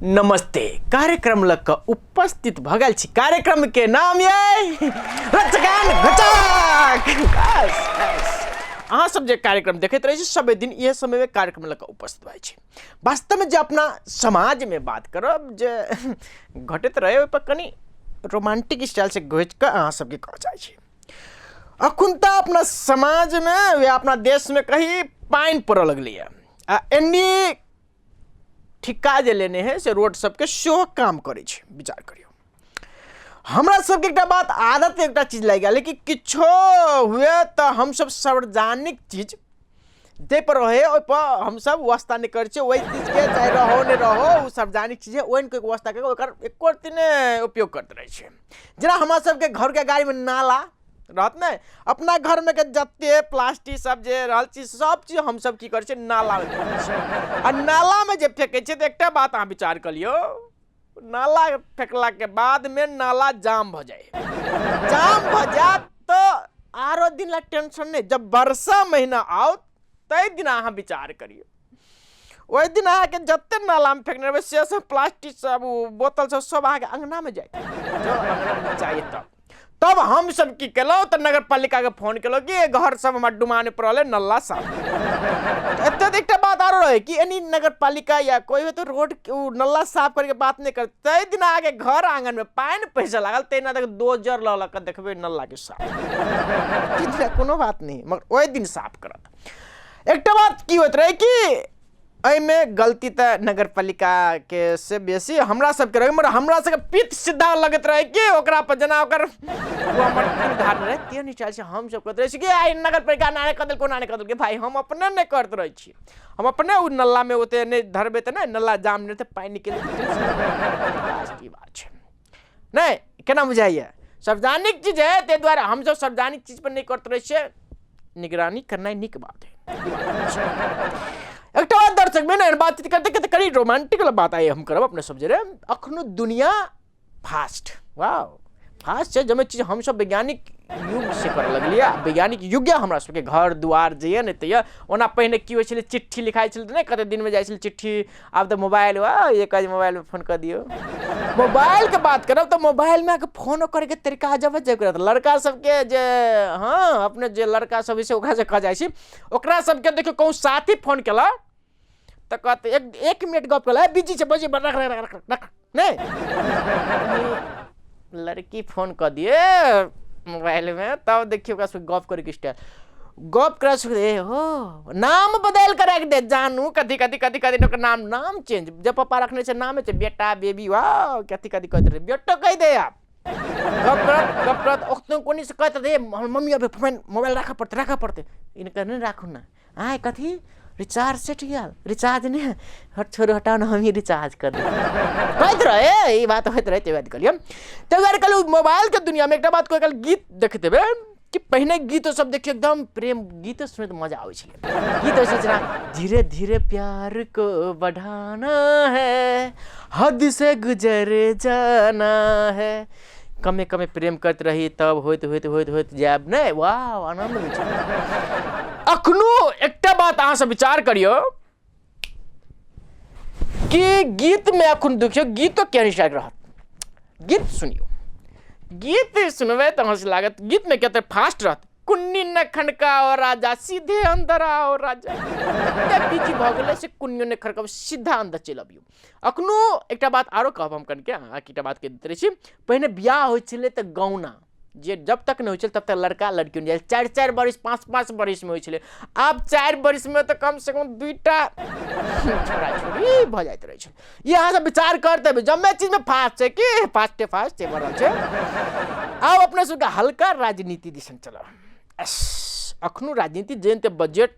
नमस्ते। कार्यक्रम लग कऽ उपस्थित भऽ गेल छी। कार्यक्रम के नाम ये रचगान घचक। बस बस अहाँ सब जे कार्यक्रम देखैत रहै छी सब दिन इएह समय में कार्यक्रम लग कऽ उपस्थित भऽ छी। वास्तव में जे अपना समाज में बात करब जे घटैत रहे ओहि पर कनि रोमांटिक स्टाइल से घोचि कऽ अहाँ सबके कहऽ चाहै छी। अखुन तऽ अपना समाजमे या अपना देशमे कही पानि पड़ऽ लगलैए आ एन्नी ठिक्का जे लेने है से रोड सबके सेहो काम करै छै। विचार करियौ, हमरा सबके एकटा बात आदत एकटा चीज लागि गेल कि किछो हुए तऽ हमसब सार्वजनिक चीज जाहि पर रहे ओहिपर हमसब वास्ता नहि करै छियै। ओहि चीजके चाहे रहो नहि रहो ओ सार्वजनिक चीज है, ओहि कोइ वास्ता करिके ओकर एको रत्ती नहि उपयोग करैत रहै छै। जेना हमरा सबके घरके गाड़ीमे नाला रहत ने, अपना घरमे के जते प्लास्टिक सब जे रहल चीज सब चीज हमसब की करै छियै नालामे फेकै छियै। आ नालामे जे फेकै छियै तऽ एकटा बात अहाँ विचार कऽ लियौ, नाला फेकलाके बादमे नाला जाम भऽ जाइ है। जाम भऽ जायत तऽ आरो दिन ला टेंशन नहि। जब वर्षा महीना आओत ताहि दिन अहाँ विचार करियौ, ओहि दिन अहाँके जते नालामे फेकने रहबै से सब प्लास्टिक सब ओ बोतल सब सब अहाँके अङ्गनामे जायत। जब अङ्गनामे जाइए तब तब हम सब की केलहुँ तऽ नगर पालिकाके फोन केलहुँ कि घर सब हमर डुमाने पड़ल है नल्ला साफ। एते तऽ एकटा बात आरो रहै कि एनी नगर पालिका या कोइ हो तऽ रोड ओ नल्ला साफ करके बात नहि करत। ताहि दिन अहाँके घर आङ्गनमे पानि पैसा लागल ताहि दिना देख दोजर लऽ लऽ कऽ देखबै नल्लाके साफ। कोनो बात नहि, मगर ओहि दिन साफ करत। एकटा बात की होइत रहै कि एहिमे गलती तऽ नगर पालिकाके से बेसी हमरा सबके रहै, मगर हमरा सबके पित्त सीधा लगैत रहै कि ओकरा पर जेना ओकर ओ हमर धार रहै तेहन स्टाइल से हम सब कहैत रहै छी कि आइ नगर पालिका नारे कऽ देलकै ओना नहि कऽ देलकै। भाय हम अपने नहि करैत रहै छी, हम अपने ओ नल्लामे ओते नहि धरबै तऽ नहि नल्ला जाम नहि तऽ पानि निकलि जेतै। बात छै नहि केना बुझाइए, सार्वजनिक चीज है ताहि दुआरे हमसब सार्वजनिक चीज पर नहि करैत रहै छियै। निगरानी करनाइ नीक बात है। एकटा बात दर्शक में ने बातचीत करते करते कनी रोमांटिक वाला बात आइ हम करब अपने सब जरे। अखनो दुनिया फास्ट, वाह फास्ट छै, जमे चीज हमसब वैज्ञानिक युग से करऽ लगलियै। आ वैज्ञानिक युग हमरा सबके घर दुआर जे यऽ ने तऽ यऽ। ओना पहिने की होइ छलै, चिट्ठी लिखाइ छलै तऽ नहि कते दिनमे जाइ छलै चिट्ठी। आब तऽ मोबाइल, वाह एक आदमी मोबाइलमे फोन कऽ दियौ। मोबाइलके बात करब तऽ मोबाइलमे अहाँके फोनो करैके तरीका अजब अजब रहत। लड़का सबके जे हँ अपने जे लड़का सब होइ छै ओकरा से कह जाइ छी, ओकरा सबके देखियौ कहूँ साथी फोन केलक तऽ कहत एक एक मिनट गप केलक, बिजी छै बिजी, रख रख रख रख नहि लड़की फोन कऽ दिए मोबाइलमे तब देखियौ ओकरा से गप करैके स्टाइल, गप करा ए हो नाम बदलि कऽ राखि दे जानू कथी कथी कथी कथी ओकर नाम नाम चेंज जब पप्पा रखने छै नामे छै बेटा बेबी वाह कथी कथी कहैत रहै बेटो कहि दे आब गप करत गप करत ओखनो कोनी से कहैत रहै हमर मम्मी अभी मोबाइल राखऽ पड़तै राखऽ पड़तै इनकर नहि राखू ने आँय कथी रिचार्ज सटि गेल रिचार्ज नहि हट छोड़ू हटाउ ने हमही रिचार्ज कर देब कहैत रहै ई बात होइत रहै ताहि बात कहलियै। ताहि दुआरे कहलहुँ मोबाइलके दुनिआँमे एकटा बात कोइ गीत देखैत हेबै कि पहिने गीतो सब देखियौ एकदम प्रेम गीतो सुनैत मजा आबै छलै। गीत होइ छलै जेना धीरे धीरे प्यार को बढ़ाना है हद से गुजर जाना है, कमे कमे प्रेम करैत रही तब होइत होइत होइत होइत जायब नहि, वाह आनन्द होइ छै। अखनो एकटा बात अहाँ सब विचार करियौ कि गीतमे अखन देखियौ गीतो केहन स्टाइल रहत। गीत सुनियौ, गीत सुनबै तऽ हँसी लागत। गीतमे कते फास्ट रहत, कुन्नी न खनकाओ राजा सीधे अंदर आओ राजा, एते बिजी भऽ गेलै से कुन्नियो नहि खनकाओ सीधा अंदर चलि अबियौ। अखनो एकटा बात आरो कहब हम कनिके, अहाँके एकटा बात कहि दैत रहै छी। पहिने बियाह होइ छलै तऽ गौना जे जब तक नहि होइ छलै तब तक लड़का लड़की नहि जाइ, 4 4 बरिस 5 5 बरिसमे होइ छलै। आब 4 बरिसमे तऽ कमसँ कम 2टा छोरा छोरी भऽ जाइत रहै छै। ई अहाँ सब विचार करते हेबै, जम्मे चीजमे फास्ट छै कि फास्टे फास्ट भऽ रहल छै। आब अपना सबके हल्का राजनीति दिसन चलब। अखनो राजनीति जेहन ते बजट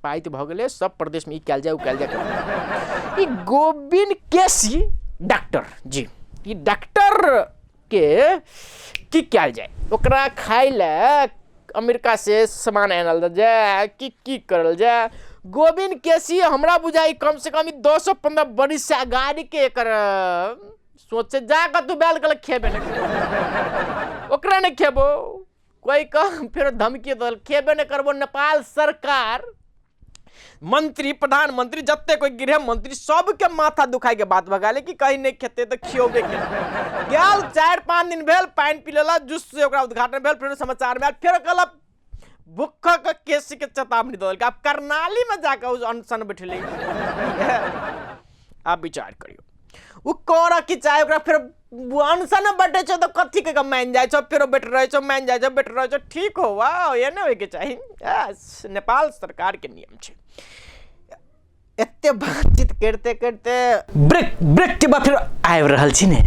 पाइत भऽ गेलै सब प्रदेशमे ई कयल जाय ओ कयल जाय। ई गोविंद केसी डॉक्टर जी, ई डॉक्टर के की कयल जाय, ओकरा खाय लए अमेरिका से सामान आनल जाय कि की करल जाय। गोविंद केसी हमरा बुझाइ कम से कम 10 से 15 बरिस से गाड़ी के एकर सोचे जा कऽ तू बैल कहलक खेबे नहि करबो, ओकरा नहि खेबो, कोई कह फेर धमकी दल खेबे नहि करबो। नेपाल सरकार मंत्री प्रधानमंत्री जते कोई गृह मंत्री सबके माथा दुखाय के बात भगा ले कि कहीं नहीं खेते तो खियोबे के गेल। 4-5 दिन भेल पानि पी लेला जूस से ओकरा उद्घाटन भेल, फेर समाचार में आयल, फेर कहलक भूखक केस के चेतावनी दऽ देलकै। आब करनाली में जाके ओ अनशन बैठलै। आब विचार करियौ ओ करऽ की चाहे ओकरा, फेर अनशन बैठे छै तऽ कथी के मानि जाइ छौ, फेरो बैठ रहै छौ, मानि जाइ छौ, बैठ रहै छौ, ठीक हो वाह, ये नहि होइके चाही। नेपाल सरकार के नियम छै। एते बातचीत करिते करिते ब्रेक ब्रेक के बाद फेर आबि रहल छी ने।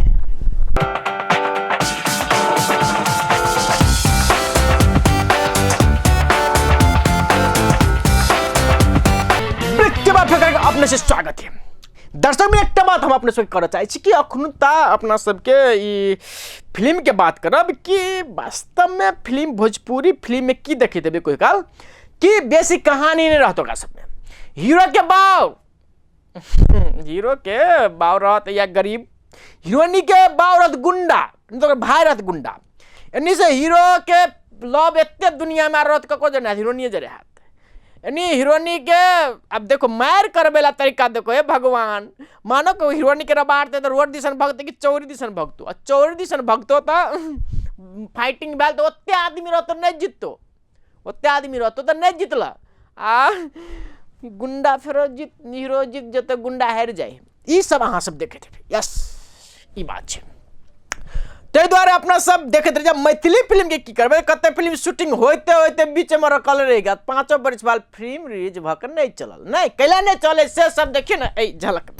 ब्रेक के बाद फेर अपने से स्वागत है दर्शक में। एकटा बात हम अपने सबके करऽ चाहै छी कि अखनुता अपना सबके ई फिल्म के बात करब कि वास्तवमे फिल्म भोजपुरी फिल्म में की देखैत हेबै कोई काल कि बेसी कहानी नहीं रहत ओकरा सबमे। हीरो के बाव हीरो के बाव रहत या गरीब, हीरोइनी के बाव रहत गुंडा, नहीं तो ओकर भाई रहत गुंडा। एनी से हीरो के लव एते दुनिया में रहत कको जे नहीं हीरोइनिए जे रहत। एनी हीरोइनी के अब देखो मार करबेला तरीका देखो, हे भगवान, मानो कि हीरोइनी के रबाड़ते तो रोड दिसन भगते कि चौरी दिसन भगतो, आ चौरी दिसन भगतो तो फाइटिंग भेल तो ओते आदमी रहतो नहीं जीतो, ओते आदमी रहतो तो नहीं जीतल, आ गुंडा फेरो जीत, हीरो जीत जते गुंडा हारि जाए। ई सब अहाँ सब देखैत हेबै। यस ई बात छै। ताहि दुआरे अपना सब देखैत रहि। मैथिली फिल्म के की करबै, कते फिल्म शूटिंग होइते होइते बीच में रखल रहि गेल, 5 वर्ष बाद फिल्म रिलीज भऽ के नहि चलल, नहि कैला नहि चले से सब देखियौ ने एहि झलक।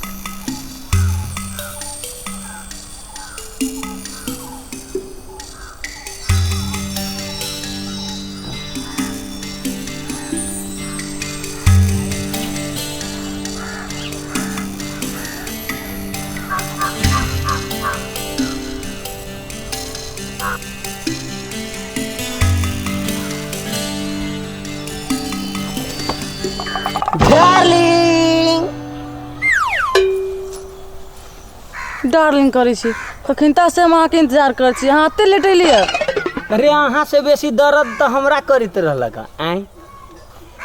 डार्लिंग डार्लिंग करै छी कखन से हम अहाँके इंतजार करै छी, अहाँ एते लेट एलियै। अरे अहाँ से बेसी दर्द तऽ हमरा करैत रहलक। आँय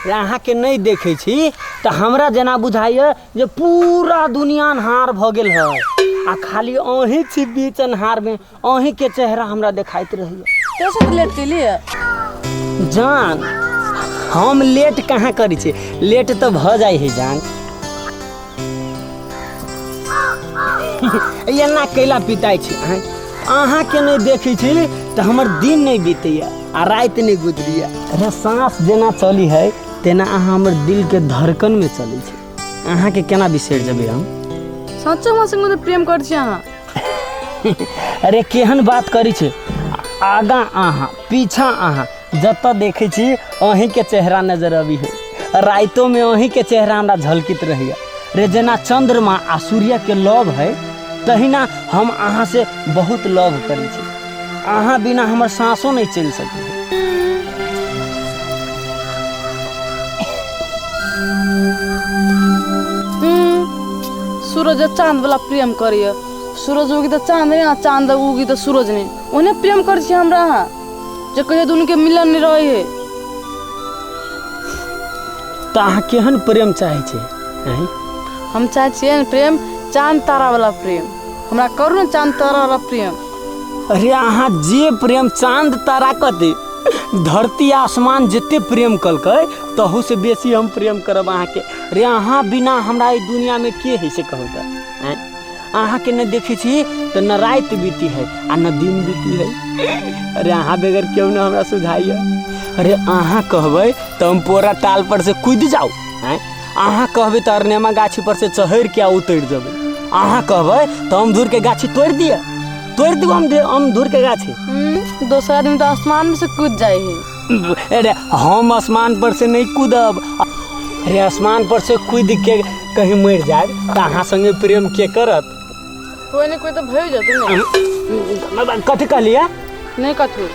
रे अहाँके नहि देखै छी तऽ हमरा जेना बुझाइए जे पूरा दुनिया अन्हार भऽ गेल है आ खाली अहीं छी बीच अन्हारमे, अहींके चेहरा हमरा देखाइत रहैए। कैसे तऽ लेट केलियै? जान हम लेट कहाँ करै छी, लेट तऽ भऽ जाइ है जान। एना कैला पिताइ छी अहाँ? अहाँके नहि देखै छी तऽ हमर दिन नहि बीतैए आ राति नहि गुजरैए। अरे साँस जेना चली है तेना अहाँ हमर दिलके धड़कनमे चलै छी, अहाँके केना बिसरि जेबै हम? सच्चो हमरा संगे प्रेम करै छी अहाँ? अरे केहन बात करै छी, आगाँ अहाँ पीछा अहाँ, जतऽ देखै छी अहीँके चेहरा नजर अबै है, रातिोमे अहीँके चेहरा हमरा झलकित रहैए। रे जेना चंद्रमा आ सूर्यके लव है तहिना हम अहाँ से बहुत लव करै छी, अहाँ बिना हमर साँसो नहि चलि सकै है। सूरज चांद वाला प्रेम करिए, सूरज उगी तऽ चांद नहीं, चांद उगी तऽ सूरज नहीं, ओहने प्रेम करै छी हमरा अहाँ जे कहियो दुनू के मिलन नहीं रहे है। तऽ अहाँ केहन प्रेम चाहै छी? हम चाहै छियै ने प्रेम चांद तारा वाला प्रेम, हमरा करू ने चांद तारा वाला प्रेम। अरे अहाँ जे प्रेम चांद तारा कते धरती आसमान जते प्रेम कलकै तहू से बेसी हम प्रेम करब अहाँके। रे अहाँ बिना हमरा ई दुनिया में के है से कहू तऽ? अहाँके नहि देखै छी तऽ न राति बीती है आ न दिन बीती है। अरे अहाँ बगैर केओ न हमरा सुझाइए। अरे अहाँ कहबै तऽ हम पोरा टाल पर से कूदि जाउ, अहाँ कहबै तऽ अरनेमा गाछी पर से चढ़ि के उतरि जेबै, अहाँ कहबै तऽ अमधूर के गाछी तोड़ि दिअ, तोड़ि दियौ अमधूर के गाछी। दोसर आदमी तऽ आसमान में से कूद जाइ है। अरे हम आसमान पर से नहीं कूदब, अरे आसमान पर से कूद के कहीं मरि जाए तऽ अहाँ संगे प्रेम के करत? कोई ने कोई तऽ भरि जेतै ने। कथी कहलियै? नहीं कथी।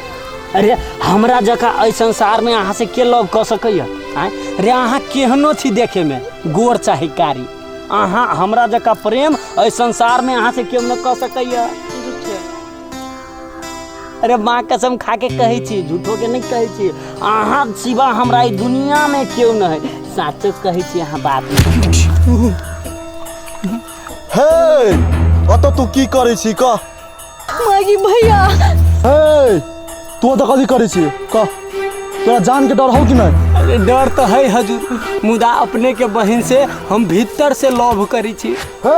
अरे हमरा जकाँ एहि संसार में अहाँ से के लव कऽ सकैया? आँय रे अहाँ केहनो छी देखे में गोर चाहे कारी, अहाँ हमरा जकाँ प्रेम एहि संसार में अहाँ से केओ नहि कऽ सकैया। अरे माँ कसम खा के कहै छी, झूठो के नहीं कहै छी, अहाँ सिवा हमरा ई दुनिया में केओ नहि है, साचो कहै छी अहाँ बात। हे, अतऽ तू की करै छी कह? मागी भैया। हे, तू ओतऽ कथी करै छी कह? तोरा जान के डर हौ कि नहीं? अरे डर तो है हजूर, मुदा अपने के बहन से हम भीतर से लव करी छी। हे,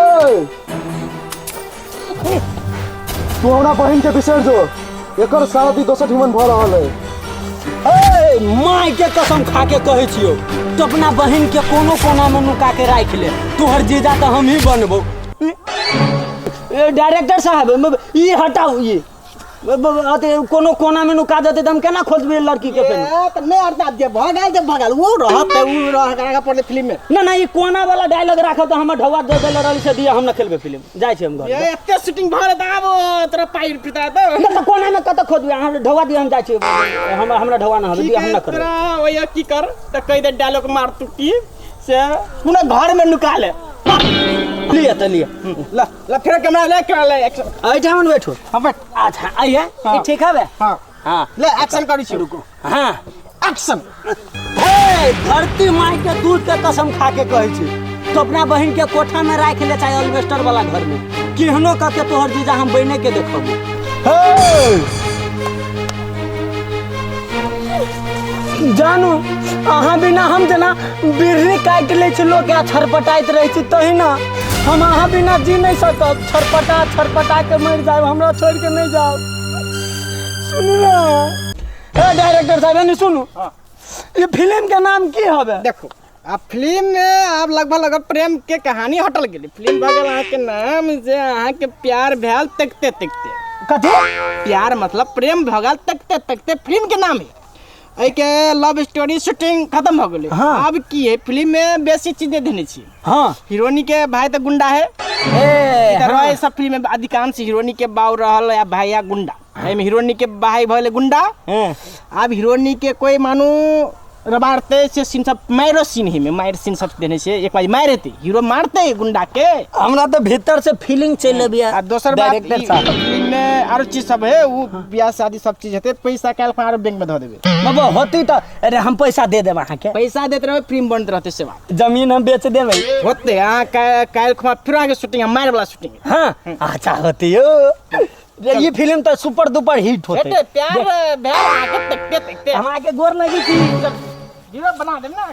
तू हमरा बहन के बिसरि जो, एकर शादी दोसर ठिमन भऽ रहल है। ए माय के कसम खा के कहै छियौ, तो अपना बहन के कोनो कोना में नुका के राखि ले, तोहर जीजा तो हम ही बनबौ। ए डायरेक्टर साहब, ई हटाउ, ई अथी कोनो कोना में नुका देतै तऽ हम केना खोजबै लड़की के फेर? तऽ नहि हटा जे भऽ गेल तऽ भऽ गेल, ओ रहत तऽ ओ रह पड़लै फिल्म में। ना ना, ई कोना वाला डायलॉग राखब तऽ हमर ढौआ दे देले रहल से दिया, हम न खेलबै फिल्म, जाइ छी हम घर। ए एते शूटिंग भऽ गेल तऽ आब तोरा पाइ पिता तऽ ना, तऽ कोना में कतऽ खोजबै? अहाँ ढौआ दिअ, हम जाइ छी, हमरा ढौआ ना हबे दिअ, हम न करबै। तोरा ओया की कर तऽ कहि दे डायलॉग मार तू की से कोनो घर में नुका ले। लिअ तऽ लिअ। ल ल फेर कैमरा ले, कैमरा ले, एक्शन। एहिठाम बैठू। हाँ, बैठ। अच्छा, आइए। हाँ। ई ठीक हवे? हाँ। हाँ। ले एक्शन करै छी। रुको। हाँ। एक्शन। हे धरती माय के दूध के कसम खा के कहै छी, तो अपना बहन के कोठा में राखि ले चाहे अल्बेस्टर वाला घर में, केहनो कह के तोहर जीजा हम बने के देखबो। हे जानू, अहाँ बिना हम जेना बिरनी काटि लै छी लोक आ छरपटाइत रहै छी, तहिना हम अहाँ बिना जी नहीं सकब, छरपटा छरपटा के मरि जायब, हमरा छोड़ के नहीं जाओ। सुनू ना ए डायरेक्टर साहब, एने सुनू, ये फिल्म के नाम की हवे? देखो आ फिल्म में आब लगभग लगभग प्रेम के कहानी हटल गेलै। फिल्म भऽ गेल अहाँके नाम जे अहाँके प्यार भेल तकते तकते। कथी? प्यार मतलब प्रेम भऽ गेल तकते तकते फिल्म के नाम है। एहिके लव स्टोरी शूटिंग खत्म भऽ गेलै। हाँ। आब की है, फिल्म में बेसी चीज नहि देने छी। हाँ। हीरोनी के भाई तऽ गुंडा है। ए, तऽ हाँ। रहे सब फिल्म में अधिकांश हीरोनी के बाऊ रहल या भाई या गुंडा। एहिमे हीरोनी के भाई भऽ गेलै गुंडा। हाँ। आब हीरोनी के कोई मानू रबारते से सीन सब मारो सीन ही में मार सीन सब देने से एक बार मार हेतै, हीरो मारते गुंडा के। हमरा तऽ भीतर से फीलिंग चलि अबैया। आ दोसर बात डायरेक्टर ई साहब। फिल्म में आरो चीज सब है, उ बियाह शादी सब चीज हेतै, पैसा काल्हि आरो बैंक में धऽ देबै। बाबा होती तऽ अरे हम पैसा दे देब अहाँके। पैसा देते रहबै, फिल्म बनैत रहतै से बात। जमीन हम बेच देबै। होतै, अहाँ काल्हि खुमा फिर अहाँके शूटिंग, मारे वाला शूटिंग। हाँ, अच्छा होती यो। ये फिल्म तो सुपर डुपर हिट होते। हेतै, प्यार भेल अहाँके तकते तकते। हम आके गोर लगी थी। हीरो बना देब ना।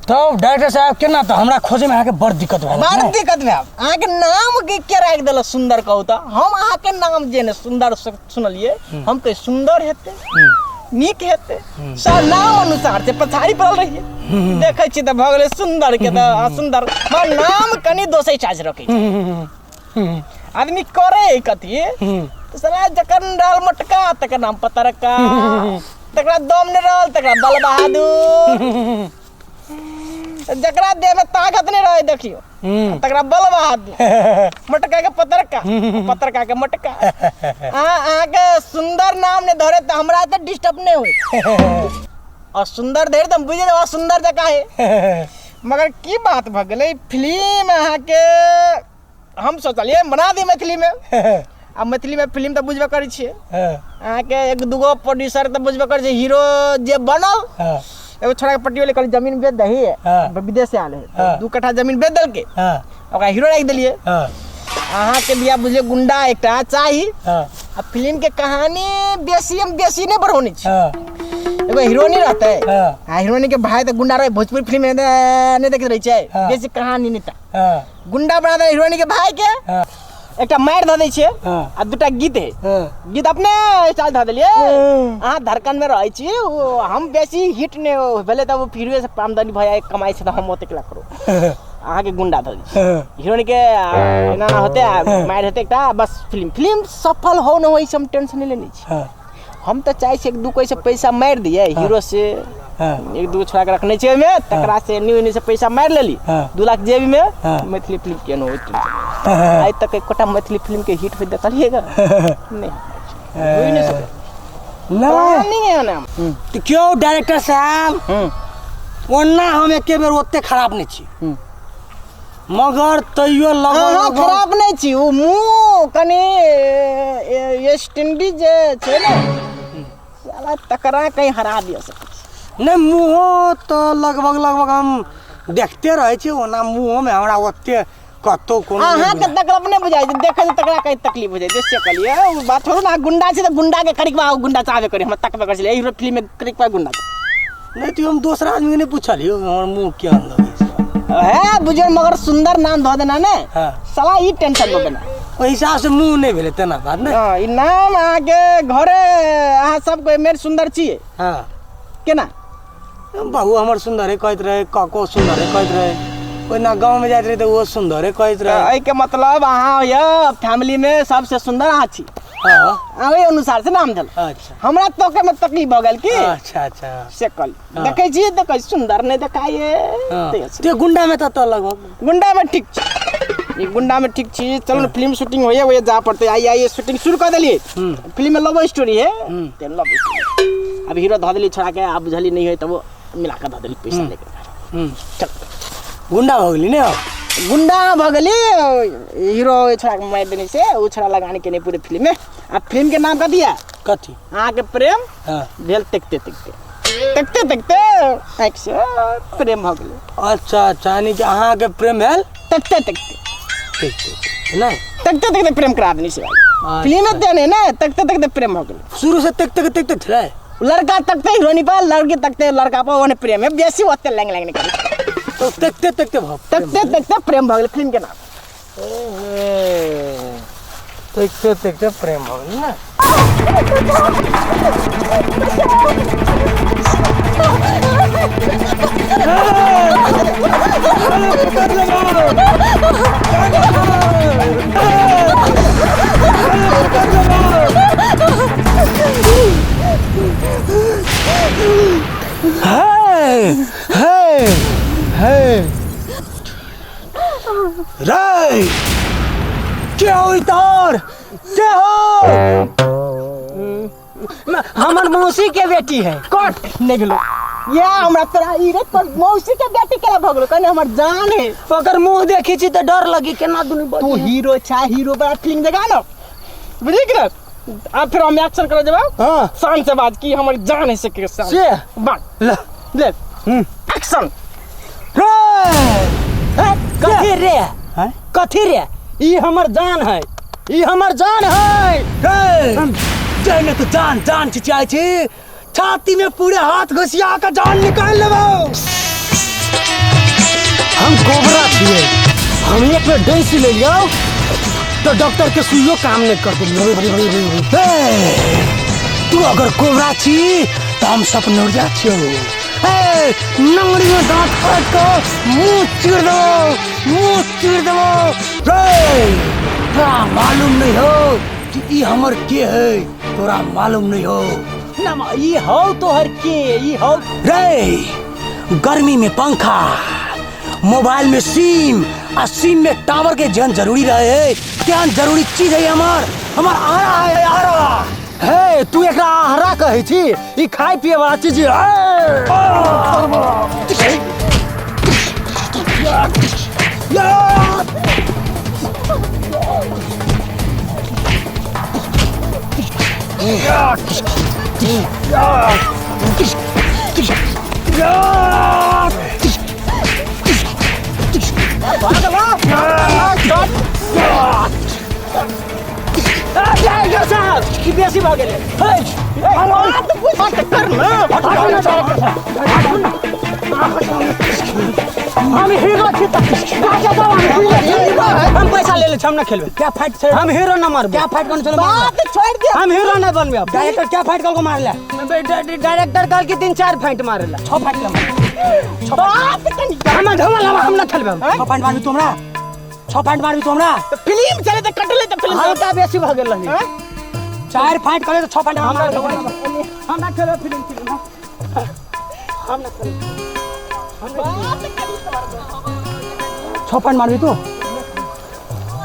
तब डायरेक्टर साहब केना तऽ हमरा खोजे में अहाँके बड़ दिक्कत भेल। बड़ दिक्कत भेल। अहाँके नाम के के राखि देलक सुंदर कहू तऽ? हम अहाँके नाम जे ने सुंदर सुनलियै, हम कही सुंदर हेतै, नीक हेतै, सब नाम अनुसार छै, पछाड़ी पड़ल रहियै। देखै छी तऽ भऽ गेलै सुंदर के तऽ सुंदर, मगर नाम कनि दोसर चार्ज रखै छै। आदमी करे कथी तऽ साला जकर रहल मोटका तकर नाम पतरका, तकरा दम नहि रहल तकरा बल बहादुर, जकरा देह में ताकत नहीं रहे देखियो तकरा बल बहादुर, मोटका के पतरका, पतरका के मोटका। अहाँके सुंदर नाम नहीं धरे तऽ हमरा तऽ डिस्टर्ब नहीं होय, और सुंदर धरे तऽ हम बुझि जेबै सुंदर जकाँ है। मगर की बात भऽ गेलै, फिल्म अहाँके हम सोचलियै बना दी मैथिली में, आ मैथिली में फिल्म तऽ बुझबे करै छियै, अहाँके एक दूगो प्रोड्यूसर तऽ बुझबे करै छै, हीरो जे बनल एगो छोड़ा के पट्टी वाले कहली जमीन बेच दही, विदेश से आयल है, 2 कट्ठा जमीन बेच देलकै, ओकरा हीरो राखि देलियै। अहाँके बिया बुझलियै गुंडा एकटा चाही, आ फिल्म के कहानी बेसी हम बेसी नहि बढ़ौने छी। एगो हीरोनी रहतै, आ हीरोनी के भाई तऽ गुंडा रहै, भोजपुरी फिल्म में नहि देखैत रहै छै बेसी कहानी नहि, तऽ गुंडा बना दे हीरोनी के भाई के, एकटा मारि धऽ दै छियै आ दूटा गीत है, गीत अपने स्टाइल धऽ देलियै। अहाँ धड़कन में रहै छी, ओ हम बेसी हिट नहि भेलै तऽ ओ फिर से आमदनी भऽ जाइ कमाइ छै तऽ हम ओतेक ला करू, अहाँके गुंडा धऽ दै छियै हीरोनी के, एना एना होतै आ मारि हेतै एकटा, बस फिल्म फिल्म सफल हो न हो ई सब टेंशन नहि लेने छी। हम तऽ चाहै छी एक दू कोइ से पैसा मारि दियै हीरो से, एक दू छोड़ा के रखने छियै ओहिमे, तकरा से एन्नी ओन्नी से पैसा मारि लेली, 2 लाख जेबी में मैथिली फिल्म केनो होइत। आइ तक एकोटा मैथिली फिल्म के हिट होइत देखलियै गा नहीं, होई नहीं सकै। प्लानिंग है ना। तो क्यों डायरेक्टर साहब, ओना हम एके बेर ओते खराब नहीं छी, मगर तैयो अहाँ खराब नहीं छी, ओ मुँह कनि वेस्ट इंडीज जे छै ने साला तकरा कहीं हरा दिया सकै छी। नहि मुँहो तऽ लगभग लगभग हम देखते रहै छी ओना मुँहोमे हमरा ओते कतौ कोनो नहि अहाँके बुझाइ। तकलीफ नहि बुझाइ छै देखै छै तकरा कहीं तकलीफ हो जाइ छै से कहलियै ओ बात छोड़ू ने गुंडा छै तऽ गुंडा के करिकबा ओ गुंडा चाहबे करी हमरा तकबे करै छलै एहि फिल्म में करिकबा गुंडा छै। नहि तऽ हम दोसर आदमीके नहि पुछलियौ हमर मुँह केहन लगै छै है बुझियौ मगर सुंदर नाम धऽ देना ने हाँ। साला ई टेंशन दऽ देना ओहि हिसाबसँ मुँह नहि भेलै तेना बात नहि हाँ, ई नाम अहाँके घरे अहाँ सब कोइ मेर सुंदर छियै हँ केना बहु हमर सुन्दरे कहैत रहै कको सुन्दरे कहैत रहै ओहिना गाँवमे जाइत रहै तऽ ओहो सुन्दरे कहैत रहै एहिके मतलब अहाँ यऽ फैमिलीमे सबसे सुन्दर अहाँ छी हँ अहाँ ओहि अनुसार से नाम देल अच्छा हमरा तोके में तकलीफ भऽ गेल की अच्छा अच्छा से कहल हाँ। देखै छियै तऽ कहै सुन्दर नहि देखाइए हाँ। तऽ ते गुंडामे तऽ तऽ लगभग गुंडा में ठीक छी ई गुंडा में ठीक छी चलो ने फिल्म शूटिंग होइए होइए जा पड़तै आइ आइ शूटिंग शुरू कऽ देलियै फिल्म में लव स्टोरी है ते लव स्टोरी अब हीरो धऽ देलियै छोड़ा के आब बुझलियै नहि होइ तब वो मिला कऽ धऽ देली पैसा लेके चल गुंडा भऽ गेली ने अब गुंडा भऽ गेली हीरो छोड़ा के मारि देने से ओ छोड़ा लगाने के नहीं पूरे फिल्म में आ फिल्म के नाम कथी है कथी अहाँके प्रेम हाँ भेल देखते देखते देखते देखते आँखि से प्रेम भऽ गेलै अच्छा अच्छा यानी कि अहाँके प्रेम भेल देखते देखते ठीक ठीक नहि देखते देखते प्रेम करा देने से भाई फिल्म में देने ने देखते देखते प्रेम भऽ गेलै शुरू से देखते देखते छलै लड़का तकते हीरोनी पर लड़की तकते लड़का पर ओने प्रेम है बेसी ओते लैंग लैंग नहीं करे तो देखते देखते भऽ तकते देखते प्रेम भऽ गेलै फिल्म के नाम देखते देखते प्रेम भऽ गेल ने हे हे हे रे के हो इधर के हो हमर मौसी के बेटी है कट नहीं गेलो या हमरा तोरा ई रे तोर मौसी के बेटी केला भऽ गेलो कने हमर जान है ओकर मुंह देखी छी तऽ डर लगी केना दुनू तू हीरो छा हीरो बड़ा फिल्म जगा न बुझली कि ना अब फिर हम एक्शन करे जेबा हाँ शान से बात की हमर जान है से के शान से बात ल ले एक्शन रे कथी रे हैं? कथी रे ई हमर जान है ई हमर जान है रे जहने तू जान जान चिचियाइ छी छाती में पूरे हाथ घुसिया के जान निकाल लेबो हम कोबरा छियै हम एक बेर डसि लेलियौ तो डॉक्टर के सुइयो काम नहीं कर देलियौ हे तू अगर कोबरा छी तो हम सपनौरिया छियौ हे नंगड़ी में दांत काट के मुंह चीर देबो मुंह चीर देबो रे तोरा मालूम नहीं हो कि ई हमर के है तोरा मालूम नहीं हो ना ई हौ तोहर के ई हौ रे गर्मी में पंखा मोबाइल में सिम आ सिम में टावर के जहन जरूरी रहे है तेहन जरूरी चीज है हमार हमार आरा है आरा हे तू एकरा आहरा कहै छी ई खाय पिए वाला चीज है साहब की बेसी भऽ गेलै हम हीरो छी तऽ हम पैसा ले ले छी हम ना खेलबै क्या फाइट छै हम हीरो ना मारबै क्या फाइट करने चलो बात छोड़ दे हम हीरो ना बनबै अब डायरेक्टर क्या फाइट कर को मार ले डायरेक्टर कहल कि तीन चार फाइट मारे ला छह फाइट ले मार बात कनी हम धोवा लावा हम ना खेलबै छह फाइट मारबी तू हमरा छह फाइट मारबी तू हमरा फिल्म चले त कटले त फिल्म हल्का बेसी भऽ गेल रही चार फाइट करे तो छह फाइट हम ना मार हम ना खेलबै फिल्म फिल्म हम ना खेलबै छह फाइट मारबी तू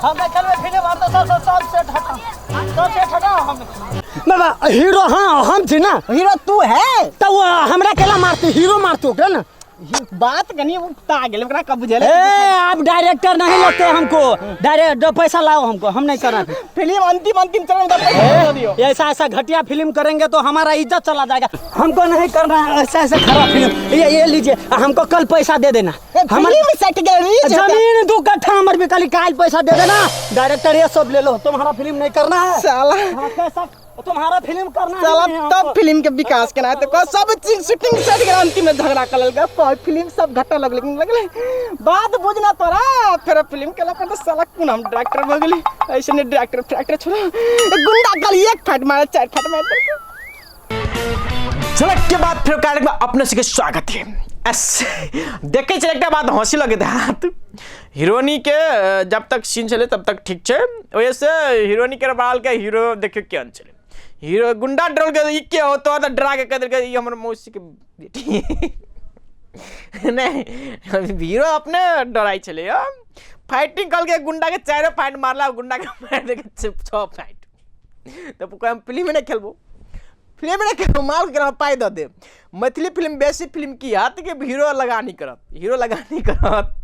हम ना खेलबै फिल्म हम तऽ सब सब सेट हटा सब सेट हटा हम बाबा हीरो हाँ हम छी ना हीरो तू है तऽ वो हमरा केला मारते हीरो मारते ओकरा ना बात कनी उठता गेल ओकरा कब बुझेले। ए आप डायरेक्टर नहीं लगते हमको, डायरेक्ट पैसा लाओ हमको, हम नहीं करना फिल्म। अंतिम अंतिम चरण में पैसा दे दियो। ऐसा ऐसा घटिया फिल्म करेंगे तो हमारा इज्जत चला जाएगा, हमको नहीं करना है ऐसा ऐसा खराब फिल्म। ये लीजिए, हमको कल पैसा दे देना। फिल्म सेट गेल रिलीज जमीन 2 कट्ठा हमर भी कल काल पैसा दे देना। डायरेक्टर ये सब ले लो, तुम्हारा फिल्म नहीं करना है साला। हाँ, कैसा तुम्हारा फिल्म करना साला है तब फिल्म के विकास केना तो कह सब चीज शूटिंग सेट गेल, अंतिम में झगड़ा कर ललका, फिल्म सब घटा लगले लगले बात बुझना तोरा। फिर फिल्म केला पर तो साला कोन हम डायरेक्टर भ गेली, ऐसे ने डायरेक्टर फैक्टर छोड़ा गुंडा गल एक फाट मारे 4 फाट मारे। झलक के बाद फिर कार्यक्रम अपने सबके स्वागत है। एस देखे छै एकटा बात हंसी लगैत हाथ, हीरोनी के जब तक सीन छलै तब तक ठीक छै, ओहिसँ हीरोनी के बाल के हीरो देखियौ केहन छलै, हीरो गुंडा डरल के ई के होतो तऽ डरा के कह देलकै ई हमर मौसी के बेटी नहीं, हीरो अपने डराइ छलै। फाइटिंग कहलकै गुंडा के 4 फाइट मारला, गुंडा के मारि देलकै 6 फाइट, तऽ हम फिल्म नहि खेलबो, फिल्म नहि खेलबो, माल के पाइ दऽ देब। मैथिली फिल्म बेसी फिल्म की हत कि हीरो लगानी करत, हीरो लगानी करत,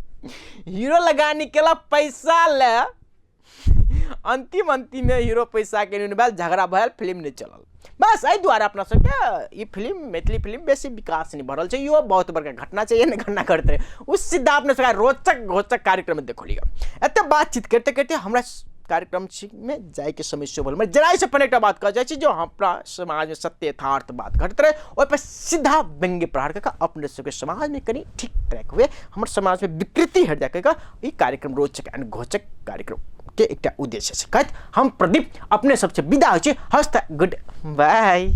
हीरो लगानी केला पैसा ले अंतिम अंतिम में हीरो पैसा के भेल, झगड़ा भेल, फिल्म नहीं चलल। बस एहि दुआरे अपना सबके ई फिल्म मैथिली फिल्म बेसी विकास नहीं भरल छै। इहो बहुत बड़का घटना छै, एहन घटना करते रहे ओ सीधा अपने सबके रोचक घोचक कार्यक्रम में देखलियै। एते बातचीत करते करते हमरा कार्यक्रम में जाइके समय सेहो भेल। जरा से पहिने एकटा बात कहल जाइ छै, जो अपना समाज में सत्य यथार्थ बात घटैत रहे ओहि पर सीधा व्यंग्य प्रहार कऽ कऽ अपने सबके समाज में कनि ठीक ट्रैक हुए, हमर समाज में विकृति हटि जाय कऽ ई कार्यक्रम रोचक एंड घोचक कार्यक्रम के एकटा उद्देश्य छै। कहैत हम प्रदीप अपने सबसे विदा होइ छी। हस्त गुड बाय।